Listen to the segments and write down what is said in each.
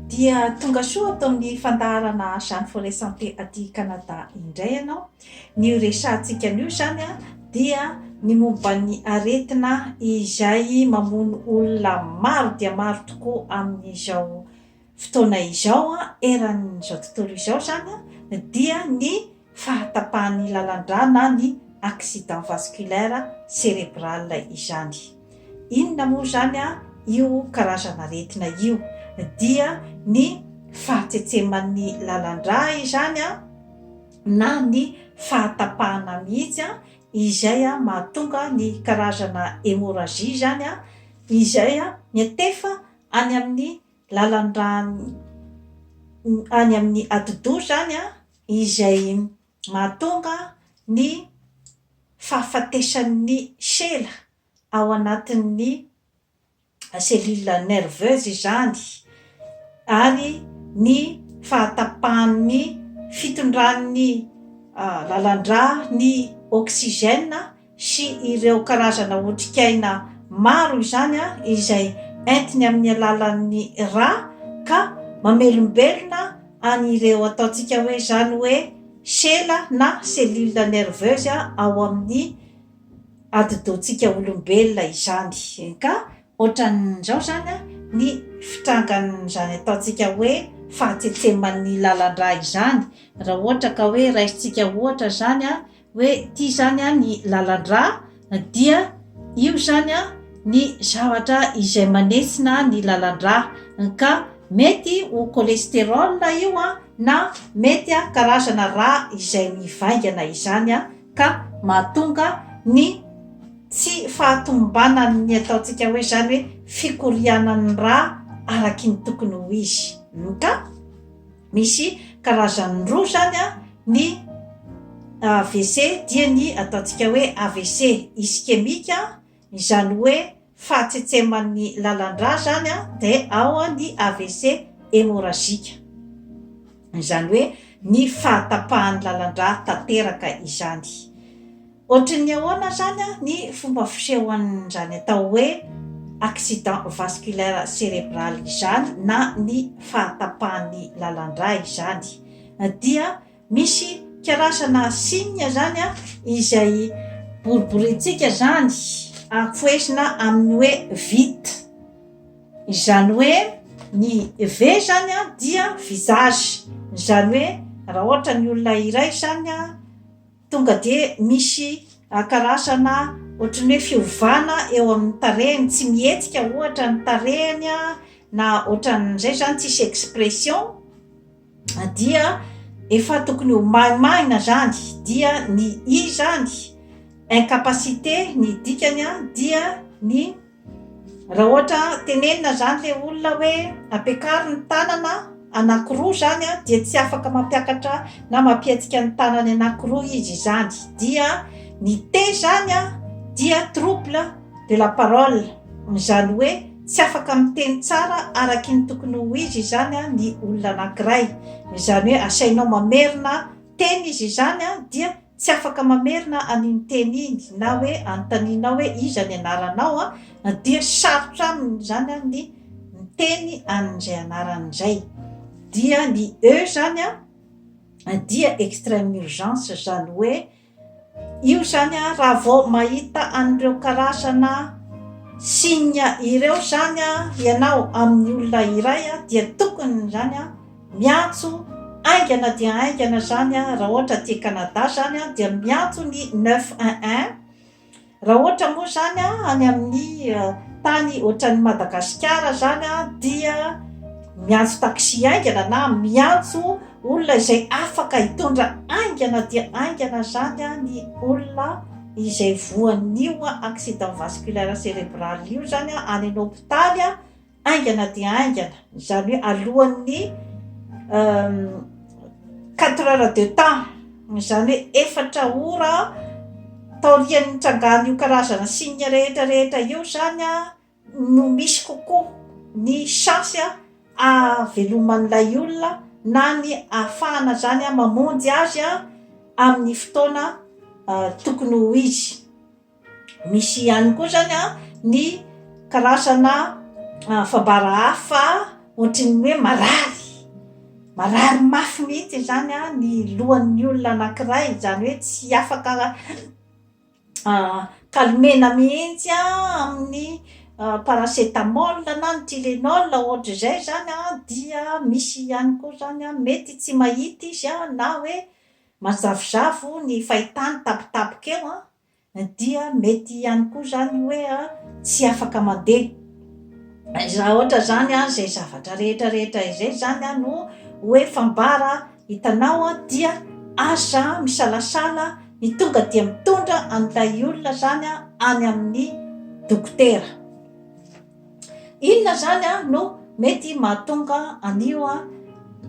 Dia tonga soa ato amin'ny fandaharana Jeanne Forêt Santé aty Canada indray ianao. Ny ho resahantsika anio izany dia ny momba ny aretina izay mamono olona maro dia maro tokoa amin'izao fotoana izao eran'izao tontolo izao izany dia ny fahatapahan'ny lalan-drà na ny accident vasculaire cérébral izany. Inona moa izany io karazana aretina io? Dia ny fahatsetseman'ny lalan-drà izany na ny fahatapahana mihitsy izay mahatonga ny karazana hémorragie izany izay miantefa any amin'ny lalan-drà any amin'ny atidoha izany izay mahatonga ny fahafatesan'ny sela ao anatin'ny cellule nerveuse izany ary ny fahatapahan'ny fitondran'ny lalan-drà ny oxygène sy ireo karazana otrikaina maro izany izay entiny amin'ny alalan'ny rà ka mamelombelona an'ireo ataontsika hoe izany hoe sela na cellule nerveuse ao amin'ny atidohantsika olombelona izany. Ka ohatran'izao izany ny fitrangan'izany ataontsika hoe fahatsetseman'ny lalan-drà izany. Raha ohatra ka hoe raisintsika ohatra izany hoe ity izany ny lalan-drà dia io izany ny zavatra izay manetsina ny lalan-drà ka mety ho cholestérol io na mety karazana rà izay mivaingana izany ka mahatonga ny tsy fahatomombanan'ny ataontsika hoe izany hoe fikorianan'ny rà araky ny tokony ho izy ka Misy karazany roa izany ny AVC dia ny ataontsika hoe AVC ischemique, izany hoe fahatsetseman'ny lalan-drà izany dia ao ny AVC hémorragique, izany hoe ny fahatapahan'ny lalan-drà tanteraka izany. Ohatrin'ny ahoana izany ny fomba fisehoan'izany atao hoe accident vasculaire cérébral izany na ny fahatapahan'ny lalan-drà izany? Dia misy karazana signe izany izay boriborintsika izany ankohezina amin'ny hoe vite. Izany hoe ny V izany dia visage, izany hoe raha ohatra ny olona iray izany Tonga dia misy karazana ohatran'ny hoe fiovana eo amin'ny tarehiny, tsy mihetsika ohatra ny tarehiny na ohatran'izay izany, tsisy expression dia efa tokony ho mahimahina izany, dia ny I izany incapacité ny dikany dia ny Raha ohatra tenenina izany ilay olona hoe ampiakaro ny tanana anankiroa izany dia tsy afaka mampiakatra na mampihetsika ny tanany anankiroa izy izany. Dia ny T izany dia trouble de la parole, izany hoe tsy afaka miteny tsara araky ny tokony ho izy izany ny olona anankiray. Izany hoe asainao mamerina teny izy izany dia Tsy afaka mamerina an'iny teny iny na hoe anontanianao hoe iza ny anaranao an, dia sarotra aminy izany an ny miteny an'izay anarany izay. Dia ny E izany an dia extreme urgence izany hoe io izany an raha vao mahita an'ireo karazana signe ireo izany an ianao amin'ny olona iray an dia tokony izany an Miantso haingana dia haingana izany raha ohatra aty Canada izany dia miantso ny neuf un un, raha ohatra moa izany any amin'ny tany ohatran'i Madagasikara izany dia miantso taxi haingana na miantso olona izay afaka hitondra haingana dia haingana izany ny olona izay voan'io accident vasculaire cerebral io izany any an-hopitaly. Haingana dia haingana, izany hoe alohan'ny quatre heures de temps, izany hoe efatra ora taorian'ny nitrangan'io karazana signe rehetra rehetra io izany no misy kokoa ny chance ahaveloman'ilay olona na ny ahafahana izany mamonjy azy amin'ny fotoana tokony ho izy. Misy ihany koa izany ny karazana fambara hafa ohatry ny hoe marary, marary mafy mihitsy izany ny lohan'ny olona anankiray, izany hoe tsy afaka calmena mihitsy amin'ny paracétamol na ny tylenol ohatr'izay izany dia misy ihany koa izany mety tsy mahita izy na hoe mazavozavo ny fahitany tampotampoka eo dia mety ihany koa izany hoe tsy afaka mandeha. Raha ohatra izany izay zavatra rehetra rehetra izay izany no hoe fambara hitanao dia aza misalasala ny tonga dia mitondra an'ilay olona izany any amin'ny dokotera. Inona izany no mety mahatonga an'io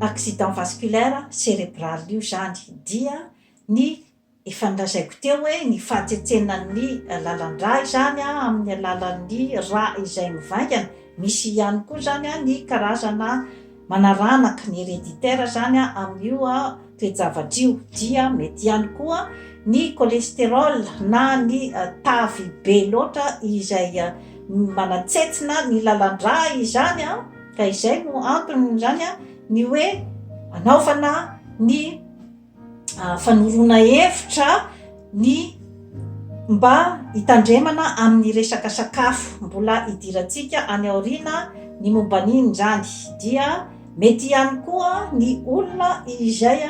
accident vasculaire cérébral io izany? Dia ny Efa nolazaiko teo hoe ny fahatsetsenan'ny lalan-drà izany amin'ny alalan'ny rà izay mivaingana, misy ihany koa izany ny karazana manaranaka, ny héréditaire izany amin'io toe-javatra io, dia mety ihany koa ny cholestérol na ny tavy be loatra izay manatsetsina ny lalan-drà izany ka izay no antony izany ny hoe anaovana ny fanoroana hevitra ny mba hitandremana amin'ny resaka sakafo, mbola hidirantsika any aoriana ny momba an'iny izany, dia mety ihany koa ny olona izay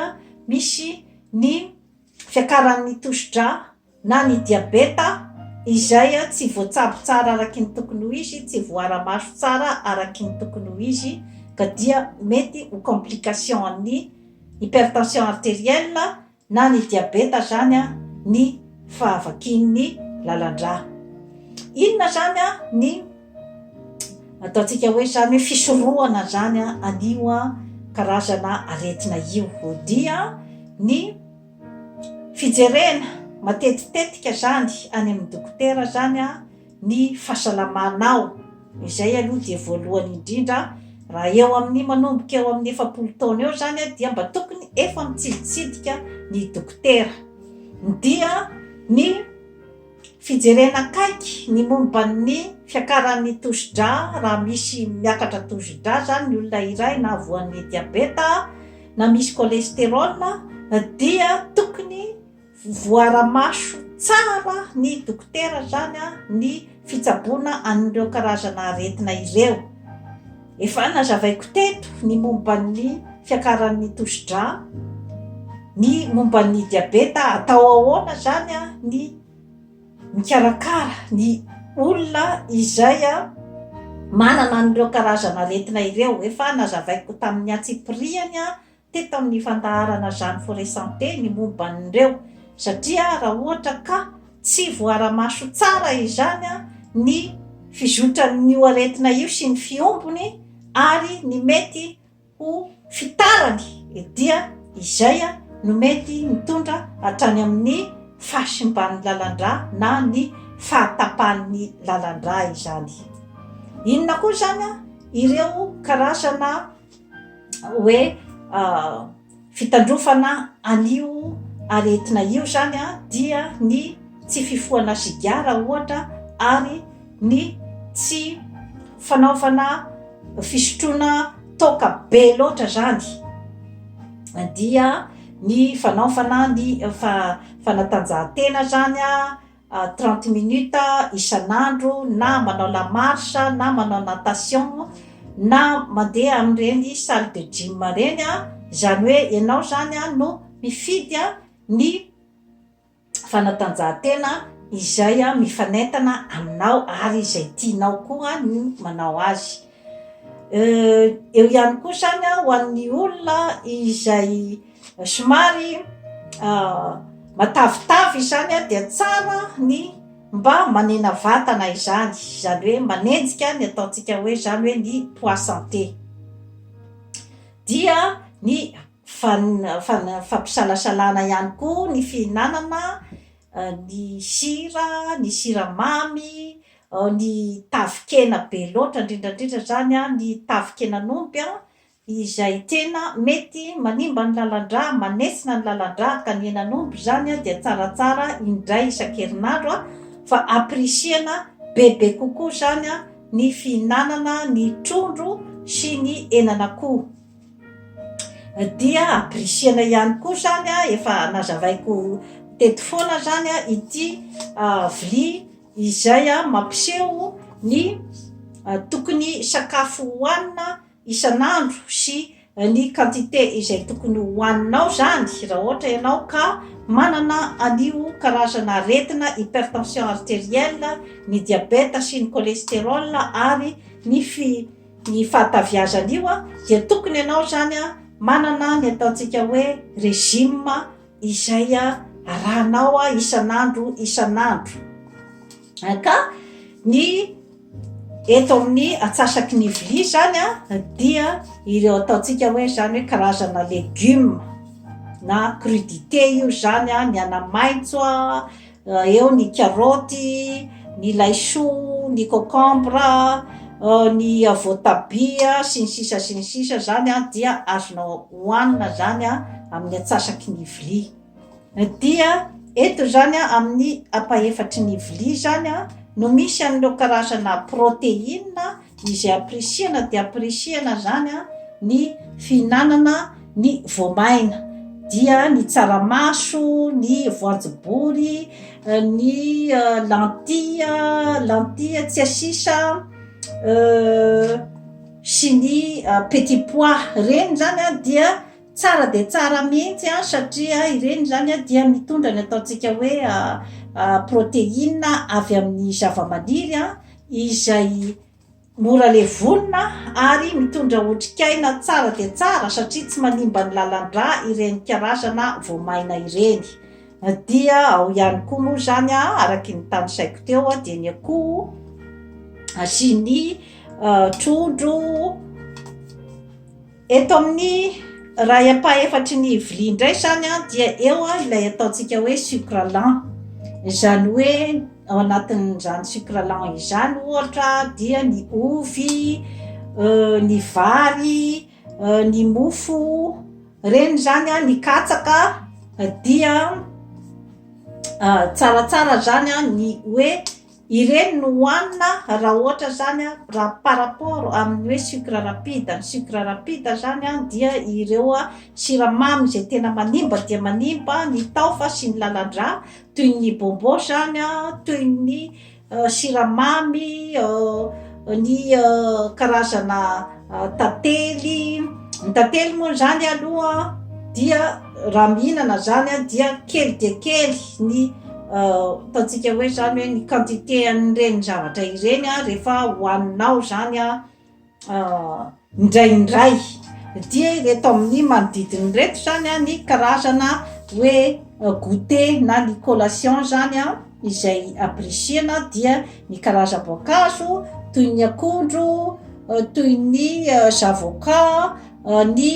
misy ny fiakaran'ny tosi-drà na ny diabeta izay tsy voatsabo tsara araky ny tokony ho izy, tsy voara-maso tsara araky ny tokony ho izy ka dia mety ho complication an'ny hypertension artérielle na ny diabeta zany ny fahavakian'ny lalan-drà. Inona zany ny ataontsika hoe zany hoe fisorohana zany an'io karazana aretina io? Dia ny Fijerena matetitetika zany any amin'ny dokotera zany ny fahasalamanao, izay aloha dia voalohany indrindra, raha eo amin'ny manomboka eo amin'ny 40 taona eo zany dia mba tokony efa mitsiditsidika ny dokotera, dia ny Fijerena akaiky ny momba ny fiakaran'ny tosi-drà, raha misy miakatra tosi-drà izany ny olona iray na voan'ny diabeta na misy cholestérol dia tokony voara-maso tsara ny dokotera izany ny fitsaboana an'ireo karazana aretina ireo. Efa nazavaiko teto ny momba ny fiakaran'ny tosi-drà, ny momba ny diabeta, atao ahoana izany ny mikarakara ny olona izay manana an'ireo karazana aretina ireo. Efa nazavaiko tamin'ny antsipiriany teto amin'ny fandaharana Jeanne Forêt Santé ny momba an'ireo satria raha ohatra ka tsy voara-maso tsara izany ny fizotran'io aretina io sy ny fihombony ary ny mety ho fitarany dia izay no mety mitondra hatrany amin'ny fahasimban'ny lalan-drà na ny fahatapahan'ny lalan-drà izany. Inona koa izany ireo karazana hoe fitandrovana an'io aretina io izany dia ny tsy fifohana sigara ohatra ary ny tsy fanaovana fisotroana toaka be loatra izany dia ny fanaovana ny fanatanjahantena izany 30 minutes isan'andro na manao la marche na manao natation na mandeha amin'ireny salle de gym ireny izany hoe ianao izany no mifidy ny fanatanjahantena izay mifanentana aminao ary izay tianao koa ny manao azy. Eo ihany koa izany ho an'ny olona izay somary matavitavy izany dia tsara ny mba manena vatana izany, izany hoe manenjika ny ataontsika hoe izany hoe ny poids santé. Dia ny fampisalasalana ihany koa ny fihinanana ny sira, ny siramamy, ny tavin-kena be loatra, indrindra indrindra izany ny tavin-kenan'omby izay tena mety manimba ny lalan-drà, manetsina ny lalan-drà, ka ny henan'omby izany dia tsaratsara indray isan-kerinandro fa ampirisihana bebe kokoa izany ny fihinanana ny trondro sy ny henan'akoho. Dia ampirisihana ihany koa izany, efa nazavaiko teto foana izany ity vilia izay mampiseho ny tokony sakafo hohanina isan'andro sy ny quantité izay tokony hohaninao izany raha ohatra ianao ka manana an'io karazana aretina hypertension artérielle, ny diabète sy ny cholestérol ary ny fi ny fahataviazana io dia tokony ianao izany manana ny ataontsika hoe régime izay arahanao isan'andro isan'andro. Ka ny eto amin'ny atsasaky ny vilia izany dia ireo ataontsika hoe izany hoe karazana legioma na crudité io izany, ny anamaitso, eo ny karaoty, ny laisoa, ny concombre, ny voatabia sy ny sisa sy ny sisa izany dia azonao hohanina izany amin'ny atsasaky ny vilia. Dia eto izany amin'ny ampahefatry ny vilia izany no misy an'ireo karazana protéine izay ampirisihana dia ampirisihana izany ny fihinanana ny voamaina dia ny tsaramaso, ny voanjobory, ny lentille, lentille tsiasisa sy ny petit pois ireny izany dia Tsara dia tsara mihitsy an, satria ireny izany an dia mitondra ny ataontsika hoe protéine avy amin'ny zavamaniry an, izay mora levonina ary mitondra otrikaina tsara dia tsara satria tsy manimba ny lalan-drà ireny karazana voamaina ireny. Dia ao ihany koa moa izany an, araky ny tanisaiko teo dia ny akoho sy ny trondro. Eto amin'ny iray ampahefatry ny vilia indray izany dia eo ilay ataontsika hoe sucre lent. Izany hoe ao anatin'izany sucre lent izany ohatra dia ny ovy, ny vary, ny mofo, ireny izany, ny katsaka dia tsaratsara izany ny hoe Ireny no hohanina raha ohatra zany an, raha par rapport amin'ny hoe sucre rapide, ny sucre rapide zany an dia ireo siramamy izay tena manimba dia manimba ny taofa sy ny lalan-drà toy ny bonbon zany an, toy ny siramamy, ny karazana Tantely, ny tantely moa izany aloha dia raha mihinana izany dia kely dia kely ny ataontsika hoe izany hoe ny quantité an'ireny zavatra ireny rehefa hohaninao izany indraindray. Dia ireto amin'ny manodidina ireto izany ny karazana hoe goûter na ny collation izany izay ampirisihana dia ny karazam-boankazo toy ny akondro, toy ny zavoka, ny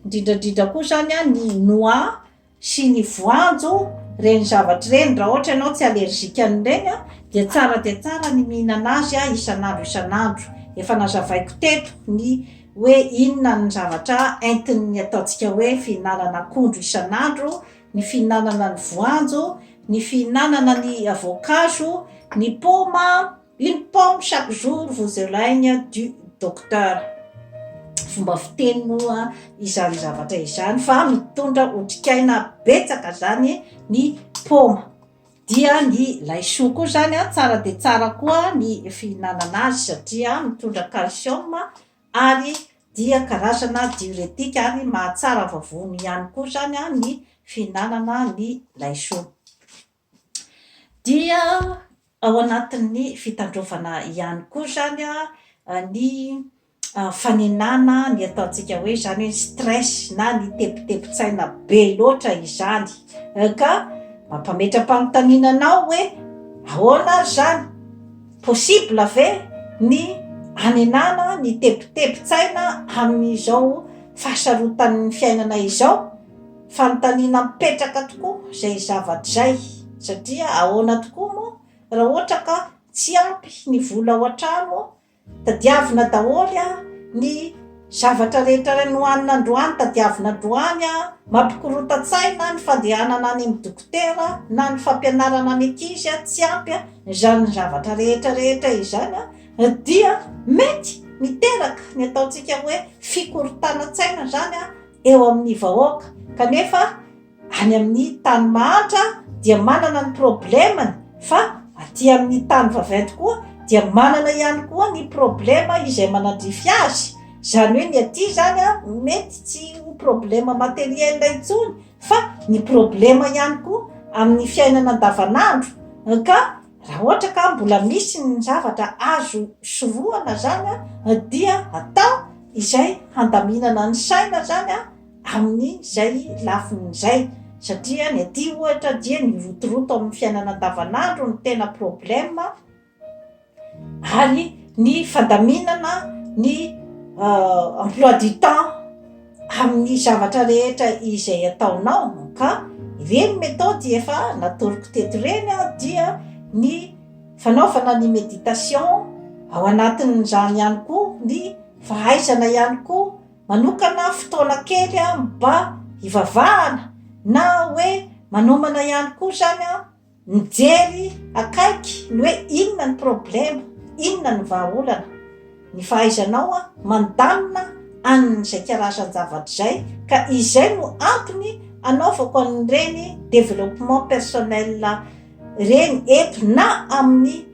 indrindra indrindra koa izany ny noix sy ny voanjo, ireny zavatra ireny raha ohatra ianao tsy allergique an'ireny dia tsara dia tsara ny mihinana azy isan'andro isan'andro. Efa nazavaiko teto ny hoe inona ny zavatra entin'ny ataontsika hoe fihinanana akondro isan'andro, ny fihinanana ny voanjo, ny fihinanana ny voankazo, ny paoma, une pomme chaque jour vous éloigne du docteur. Fomba fiteny moa izany zavatra izany fa mitondra otrikaina betsaka izany ny paoma. Dia ny laisoa koa izany tsara dia tsara koa ny fihinanana azy satria mitondra calcium ary dia karazana diurétique ary mahatsara vavony ihany koa izany ny fihinanana ny laisoa. Dia ao anatin'ny fitandrovana ihany koa izany ny fanenana ny ataontsika hoe izany hoe stress na ny tebitebin-tsaina be loatra izany ka mampametra-panontaniana anao hoe ahoana ary izany? Possible ve ny hanenana ny tebitebin-tsaina amin'izao fahasarotan'ny fiainana izao? Fanontaniana mipetraka tokoa izay zavatra izay satria ahoana tokoa moa raha ohatra ka tsy ampy ny vola ao an-trano Tadiavina daholo ny zavatra rehetra nohanina androany, tadiavina androany, mampikorontan-tsaina ny fandehanana any amin'ny dokotera na ny fampianarana ny ankizy tsy ampy, izany zavatra rehetra rehetra izany dia mety. miteraka ny ataontsika hoe fikorontanan-tsaina izany eo amin'ny vahoaka kanefa any amin'ny tany mahantra dia manana ny problemany fa aty amin'ny tany vaventy koa dia manana ihany koa ny problema izay manandrify azy, izany hoe ny aty izany mety tsy ho problema materiel intsony fa ny problema ihany koa amin'ny fiainana andavanandro ka raha ohatra ka mbola misy ny zavatra azo sorohana izany dia atao izay handaminana ny saina izany amin'izay lafiny izay satria ny aty ohatra dia ny rotoroto amin'ny fiainana andavanandro no tena problème ary ny fandaminana ny emploi du temps amin'ny zavatra rehetra izay ataonao ka ireny méthode efa natoroko teto ireny dia ny fanaovana ny méditation ao anatin'izany ihany koa ny fahaizana ihany koa Manokana fotoana kely mba hivavahana na hoe manomana ihany koa izany mijery akaiky ny hoe inona ny problema, inona ny vahaolana. Ny fahaizanao mandamina an'izay karazan-javatra izay ka izay no antony anaovako an'ireny développement personnel ireny eto na amin'ny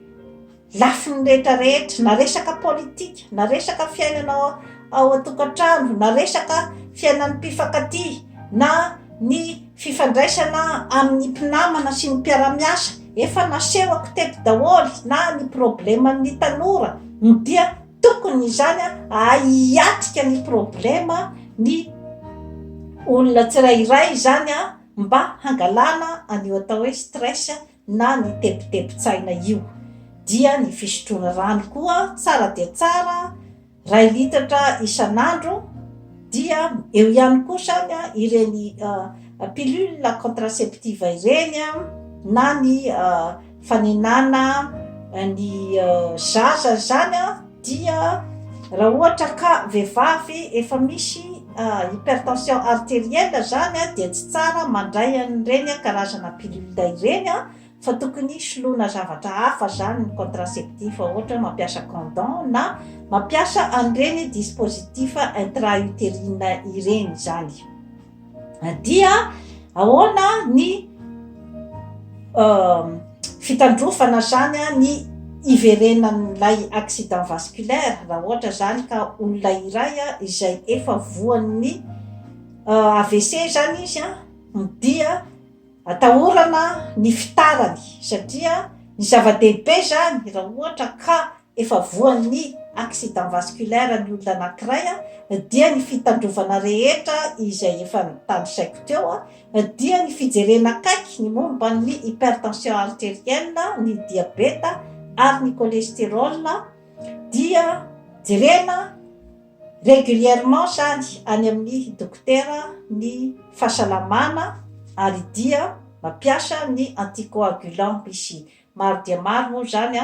Lafiny rehetra rehetra, na resaka politika, na resaka fiainana ao an-tokantrano, na resaka fiainan'ny mpifankatia, na ny fifandraisana amin'ny mpinamana sy ny mpiara-miasa, efa nasehoko teto daholo, na ny probleman'ny tanora, dia tokony izany hahay hiatrika ny problema ny olona tsirairay izany mba hangalana an'io atao hoe stress na ny tebitebin-tsaina io. Dia ny fisotroana rano koa tsara dia tsara, iray litatra isan'andro, dia eo ihany koa izany ireny pilule contraceptive ireny na ny fanenana ny zaza izany dia raha ohatra ka vehivavy efa misy hypertension arterielle izany dia tsy tsara mandray an'ireny karazana pilule ireny fa tokony soloina zavatra hafa izany ny contraceptif ohatra hoe mampiasa condom na mampiasa an'ireny dispositif intra-utérine ireny izany. Dia ahoana ny fitandrovana izany ny hiverenan'ilay accident vasculaire raha ohatra izany ka olona iray izay efa voan'ny AVC izany izy dia atahorana ny fitarany satria ny zava-dehibe izany raha ohatra ka efa voan'ny accident vasculaire ny olona anankiray dia ny fitandrovana rehetra izay efa notanisaiko teo dia ny fijerena akaiky ny momba ny hypertension arterielle, ny diabeta ary ny cholestérol dia jerena régulièrement zany any amin'ny dokotera ny fahasalamana ary dia mampiasa ny anticoagulant misy Maro dia maro moa izany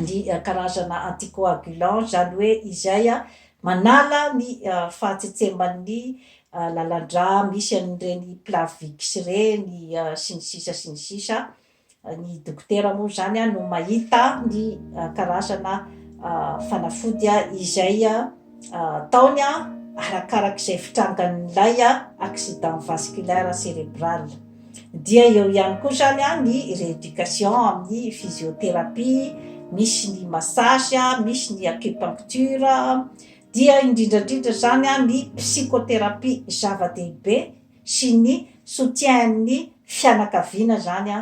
ny karazana anticoagulant, izany hoe izay manala ny fahatsetseman'ny lalan-drà misy an'ireny Plavix ireny sy ny sisa sy ny sisa. Ny dokotera moa izany no mahita ny karazana fanafody izay ataony arakarak'izay fitrangan'ilay accident vasculaire cérébral. Dia eo ihany koa izany ny rééducation amin'ny physiothérapie, misy ny massage, misy ny acupuncture, dia indrindra indrindra izany ny psychothérapie zava-dehibe sy ny soutien-n'ny fianakaviana izany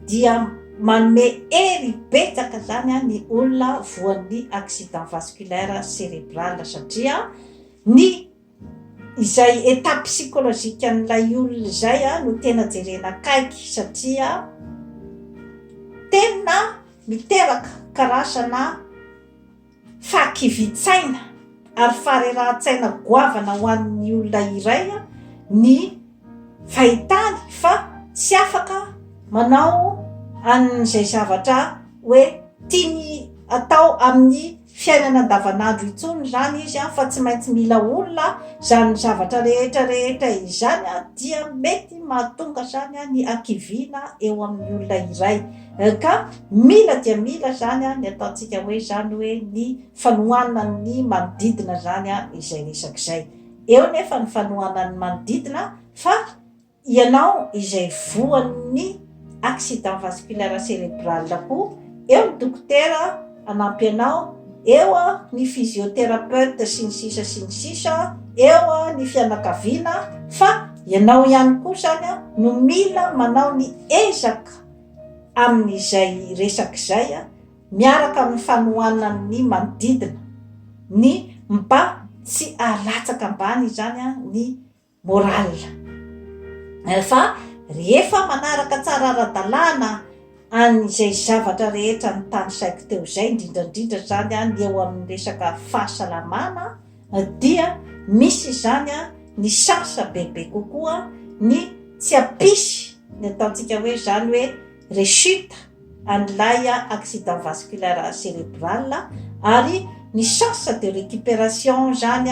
dia manome hery betsaka izany ny olona voan'ny accident vasculaire cérébral satria ny Izay état psychologique an'ilay olona izay no tena jerena akaiky satria tena miteraka karazana fahakivian-tsaina ary faharerahan-tsaina goavana ho an'ny olona iray ny fahitany fa tsy afaka manao an'izay zavatra hoe tiany atao amin'ny. fiainana andavanandro intsony izany izy fa tsy maintsy mila olona, izany zavatra rehetra rehetra izany dia mety mahatonga izany ny hakiviana eo amin'ny olona iray. Ka mila dia mila izany ny ataontsika hoe izany hoe ny fanohanan'ny manodidina izany izay resaka izay. Eo nefa ny fanohanan'ny manodidina fa Ianao izay voan'ny accident vasculaire cérébral koa, eo ny dokotera hanampy anao, eo ny physiothérapeute sy ny sisa sy ny sisa, eo ny fianakaviana fa ianao ihany koa izany no mila manao ny ezaka amin'izay resaka izay miaraka amin'ny fanohanan'ny manodidina ny mba tsy hahalatsaka ambany izany ny moral. Fa rehefa manaraka tsara ara-dalàna an'izay zavatra rehetra notanisaiko teo izay, indrindra indrindra izany ny eo amin'ny resaka fahasalamana, dia misy izany ny chance bebe kokoa ny tsy hampisy ny ataontsika hoe izany hoe rechute an'ilay accident vasculaire cérébral ary ny chance de récupération izany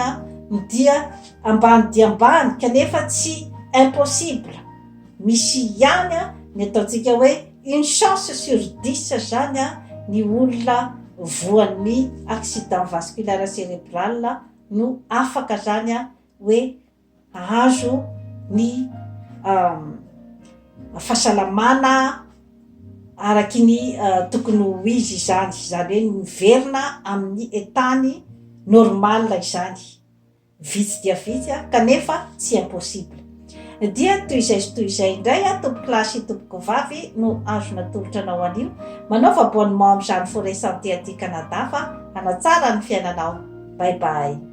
dia ambany dia ambany kanefa tsy impossible, misy ihany ny ataontsika hoe une chance sur dix izany ny olona voan'ny accident vasculaire cérébral no afaka izany hoe hahazo ny fahasalamana araky ny tokony ho izy izany, izany hoe miverina amin'ny état-ny normal izany, vitsy dia vitsy kanefa tsy impossible. Dia toy izay sy toy izay indray tompokolahy sy tompokovavy no azo natolotra anao anio, manaova abonnement amin'izany Forêt Santé aty Canada fa hanatsara ny fiainanao. Bye bye.